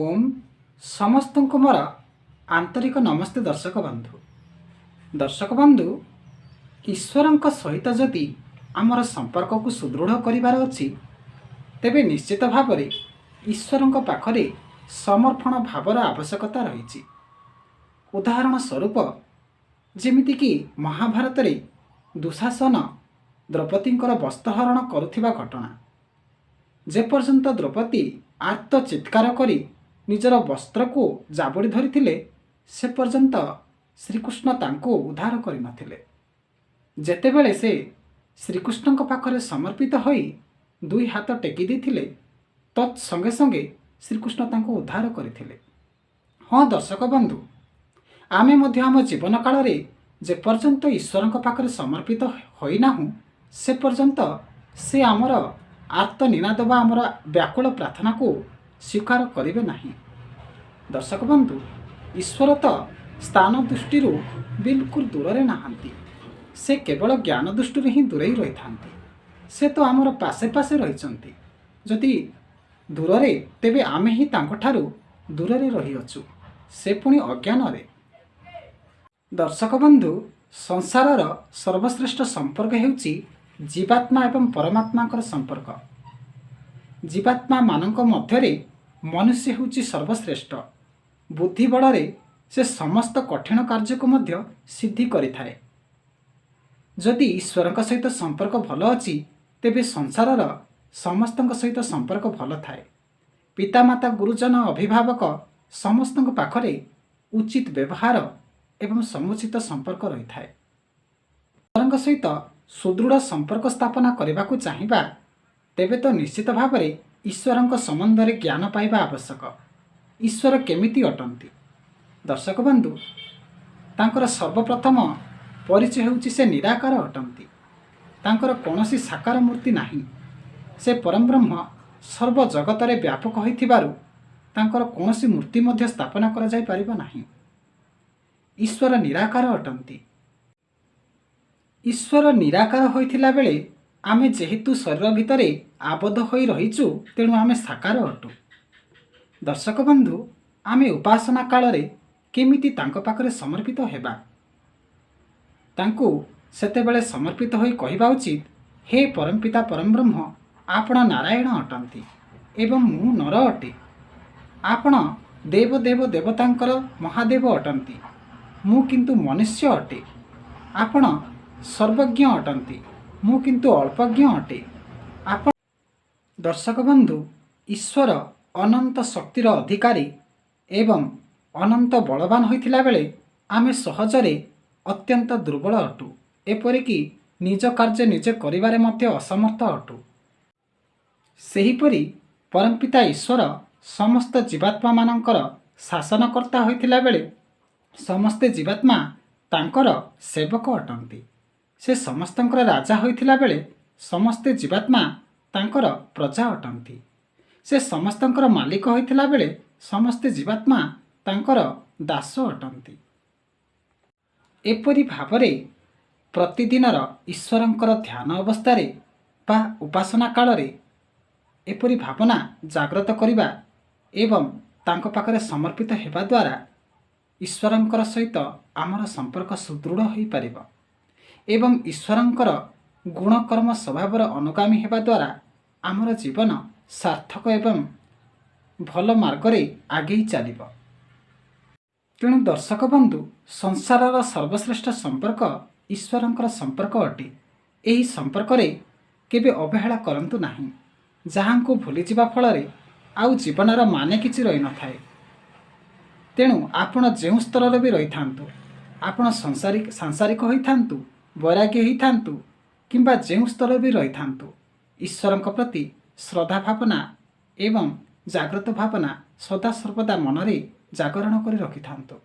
ଓମ୍। ସମସ୍ତଙ୍କୁ ମୋର ଆନ୍ତରିକ ନମସ୍ତେ ଦର୍ଶକ ବନ୍ଧୁ। ଦର୍ଶକ ବନ୍ଧୁ, ଈଶ୍ୱରଙ୍କ ସହିତ ଯଦି ଆମର ସମ୍ପର୍କକୁ ସୁଦୃଢ଼ କରିବାର ଅଛି, ତେବେ ନିଶ୍ଚିତ ଭାବରେ ଈଶ୍ୱରଙ୍କ ପାଖରେ ସମର୍ପଣ ଭାବର ଆବଶ୍ୟକତା ରହିଛି। ଉଦାହରଣ ସ୍ୱରୂପ, ଯେମିତିକି ମହାଭାରତରେ ଦୁଃଶାସନ ଦ୍ରୌପଦୀଙ୍କର ବସ୍ତ୍ରହରଣ କରୁଥିବା ଘଟଣା। ଯେପର୍ଯ୍ୟନ୍ତ ଦ୍ରୌପଦୀ ଆର୍ତ୍ତ ଚିତ୍କାର କରି ନିଜର ବସ୍ତ୍ରକୁ ଜାବୁଡ଼ି ଧରିଥିଲେ, ସେ ପର୍ଯ୍ୟନ୍ତ ଶ୍ରୀକୃଷ୍ଣ ତାଙ୍କୁ ଉଦ୍ଧାର କରିନଥିଲେ। ଯେତେବେଳେ ସେ ଶ୍ରୀକୃଷ୍ଣଙ୍କ ପାଖରେ ସମର୍ପିତ ହୋଇ ଦୁଇ ହାତ ଟେକି ଦେଇଥିଲେ, ତତ୍ ସଙ୍ଗେ ସଙ୍ଗେ ଶ୍ରୀକୃଷ୍ଣ ତାଙ୍କୁ ଉଦ୍ଧାର କରିଥିଲେ। ହଁ ଦର୍ଶକ ବନ୍ଧୁ, ଆମେ ମଧ୍ୟ ଆମ ଜୀବନ କାଳରେ ଯେପର୍ଯ୍ୟନ୍ତ ଈଶ୍ୱରଙ୍କ ପାଖରେ ସମର୍ପିତ ହୋଇନାହୁଁ, ସେ ପର୍ଯ୍ୟନ୍ତ ସେ ଆମର ଆର୍ତ୍ତ ନିନାଦ ବା ଆମର ବ୍ୟାକୁଳ ପ୍ରାର୍ଥନାକୁ ସ୍ୱୀକାର କରିବେ ନାହିଁ। ଦର୍ଶକ ବନ୍ଧୁ, ଈଶ୍ୱର ତ ସ୍ଥାନ ଦୃଷ୍ଟିରୁ ବିଲକୁଲ ଦୂରରେ ନାହାନ୍ତି। ସେ କେବଳ ଜ୍ଞାନ ଦୃଷ୍ଟିରୁ ହିଁ ଦୂରେଇ ରହିଥାନ୍ତି। ସେ ତ ଆମର ପାଶେ ପାଶେ ରହିଛନ୍ତି। ଯଦି ଦୂରରେ, ତେବେ ଆମେ ହିଁ ତାଙ୍କଠାରୁ ଦୂରରେ ରହିଅଛୁ, ସେ ପୁଣି ଅଜ୍ଞାନରେ। ଦର୍ଶକ ବନ୍ଧୁ, ସଂସାରର ସର୍ବଶ୍ରେଷ୍ଠ ସମ୍ପର୍କ ହେଉଛି ଜୀବାତ୍ମା ଏବଂ ପରମାତ୍ମାଙ୍କର ସମ୍ପର୍କ। ଜୀବାତ୍ମାମାନଙ୍କ ମଧ୍ୟରେ ମନୁଷ୍ୟ ହେଉଛି ସର୍ବଶ୍ରେଷ୍ଠ। ବୁଦ୍ଧି ବଳରେ ସେ ସମସ୍ତ କଠିନ କାର୍ଯ୍ୟକୁ ମଧ୍ୟ ସିଦ୍ଧି କରିଥାଏ। ଯଦି ଈଶ୍ୱରଙ୍କ ସହିତ ସମ୍ପର୍କ ଭଲ ଅଛି, ତେବେ ସଂସାରର ସମସ୍ତଙ୍କ ସହିତ ସମ୍ପର୍କ ଭଲ ଥାଏ। ପିତାମାତା, ଗୁରୁଜନ, ଅଭିଭାବକ ସମସ୍ତଙ୍କ ପାଖରେ ଉଚିତ ବ୍ୟବହାର ଏବଂ ସମୁଚିତ ସମ୍ପର୍କ ରହିଥାଏ। ଈଶ୍ୱରଙ୍କ ସହିତ ସୁଦୃଢ଼ ସମ୍ପର୍କ ସ୍ଥାପନା କରିବାକୁ ଚାହିଁବା, ତେବେ ତ ନିଶ୍ଚିତ ଭାବରେ ଈଶ୍ୱରଙ୍କ ସମ୍ବନ୍ଧରେ ଜ୍ଞାନ ପାଇବା ଆବଶ୍ୟକ। ଈଶ୍ୱର କେମିତି ଅଟନ୍ତି? ଦର୍ଶକ ବନ୍ଧୁ, ତାଙ୍କର ସର୍ବପ୍ରଥମ ପରିଚୟ ହେଉଛି ସେ ନିରାକାର ଅଟନ୍ତି। ତାଙ୍କର କୌଣସି ସାକାର ମୂର୍ତ୍ତି ନାହିଁ। ସେ ପରମବ୍ରହ୍ମ ସର୍ବ ଜଗତରେ ବ୍ୟାପକ ହୋଇଥିବାରୁ ତାଙ୍କର କୌଣସି ମୂର୍ତ୍ତି ମଧ୍ୟ ସ୍ଥାପନା କରାଯାଇପାରିବ ନାହିଁ। ଈଶ୍ୱର ନିରାକାର ଅଟନ୍ତି। ଈଶ୍ୱର ନିରାକାର ହୋଇଥିଲା ବେଳେ ଆମେ ଯେହେତୁ ଶରୀର ଭିତରେ ଆବଦ୍ଧ ହୋଇ ରହିଛୁ, ତେଣୁ ଆମେ ସାକାର ଅଟୁ। ଦର୍ଶକ ବନ୍ଧୁ, ଆମେ ଉପାସନା କାଳରେ କେମିତି ତାଙ୍କ ପାଖରେ ସମର୍ପିତ ହେବା? ତାଙ୍କୁ ସେତେବେଳେ ସମର୍ପିତ ହୋଇ କହିବା ଉଚିତ, "ହେ ପରମପିତା ପରମବ୍ରହ୍ମ, ଆପଣ ନାରାୟଣ ଅଟନ୍ତି ଏବଂ ମୁଁ ନର ଅଟେ। ଆପଣ ଦେବ ଦେବ ଦେବତାଙ୍କର ମହାଦେବ ଅଟନ୍ତି, ମୁଁ କିନ୍ତୁ ମନୁଷ୍ୟ ଅଟେ। ଆପଣ ସର୍ବଜ୍ଞ ଅଟନ୍ତି, ମୁଁ କିନ୍ତୁ ଅଳ୍ପଜ୍ଞ ଅଟେ।" ଆପଣ ଦର୍ଶକ ବନ୍ଧୁ, ଈଶ୍ୱର ଅନନ୍ତ ଶକ୍ତିର ଅଧିକାରୀ ଏବଂ ଅନନ୍ତ ବଳବାନ ହୋଇଥିଲା ବେଳେ ଆମେ ସହଜରେ ଅତ୍ୟନ୍ତ ଦୁର୍ବଳ ଅଟୁ, ଏପରିକି ନିଜ କାର୍ଯ୍ୟ ନିଜେ କରିବାରେ ମଧ୍ୟ ଅସମର୍ଥ ଅଟୁ। ସେହିପରି ପରମପିତା ଈଶ୍ୱର ସମସ୍ତ ଜୀବାତ୍ମାମାନଙ୍କର ଶାସନକର୍ତ୍ତା ହୋଇଥିଲା ବେଳେ ସମସ୍ତେ ଜୀବାତ୍ମା ତାଙ୍କର ସେବକ ଅଟନ୍ତି। ସେ ସମସ୍ତଙ୍କର ରାଜା ହୋଇଥିଲା ବେଳେ ସମସ୍ତେ ଜୀବାତ୍ମା ତାଙ୍କର ପ୍ରଜା ଅଟନ୍ତି। ସେ ସମସ୍ତଙ୍କର ମାଲିକ ହୋଇଥିଲା ବେଳେ ସମସ୍ତେ ଜୀବାତ୍ମା ତାଙ୍କର ଦାସ ଅଟନ୍ତି। ଏପରି ଭାବରେ ପ୍ରତିଦିନର ଈଶ୍ୱରଙ୍କର ଧ୍ୟାନ ଅବସ୍ଥାରେ ବା ଉପାସନା କାଳରେ ଏପରି ଭାବନା ଜାଗ୍ରତ କରିବା ଏବଂ ତାଙ୍କ ପାଖରେ ସମର୍ପିତ ହେବା ଦ୍ୱାରା ଈଶ୍ୱରଙ୍କର ସହିତ ଆମର ସମ୍ପର୍କ ସୁଦୃଢ଼ ହୋଇପାରିବ ଏବଂ ଈଶ୍ୱରଙ୍କର ଗୁଣକର୍ମ ସ୍ୱଭାବର ଅନୁଗାମୀ ହେବା ଦ୍ୱାରା ଆମର ଜୀବନ ସାର୍ଥକ ଏବଂ ଭଲ ମାର୍ଗରେ ଆଗେଇ ଚାଲିବ। ତେଣୁ ଦର୍ଶକ ବନ୍ଧୁ, ସଂସାରର ସର୍ବଶ୍ରେଷ୍ଠ ସମ୍ପର୍କ ଈଶ୍ୱରଙ୍କର ସମ୍ପର୍କ ଅଟେ। ଏହି ସମ୍ପର୍କରେ କେବେ ଅବହେଳା କରନ୍ତୁ ନାହିଁ, ଯାହାଙ୍କୁ ଭୁଲିଯିବା ଫଳରେ ଆଉ ଜୀବନର ମାନେ କିଛି ରହିନଥାଏ। ତେଣୁ ଆପଣ ଯେଉଁ ସ୍ତରରେ ବି ରହିଥାନ୍ତୁ, ଆପଣ ସାଂସାରିକ ହୋଇଥାନ୍ତୁ, ବୈରାଗ୍ୟ ହୋଇଥାନ୍ତୁ କିମ୍ବା ଯେଉଁ ସ୍ତରରେ ବି ରହିଥାନ୍ତୁ, ଈଶ୍ୱରଙ୍କ ପ୍ରତି ଶ୍ରଦ୍ଧା ଭାବନା ଏବଂ ଜାଗ୍ରତ ଭାବନା ସଦାସର୍ବଦା ମନରେ ଜାଗରଣ କରି ରଖିଥାନ୍ତୁ।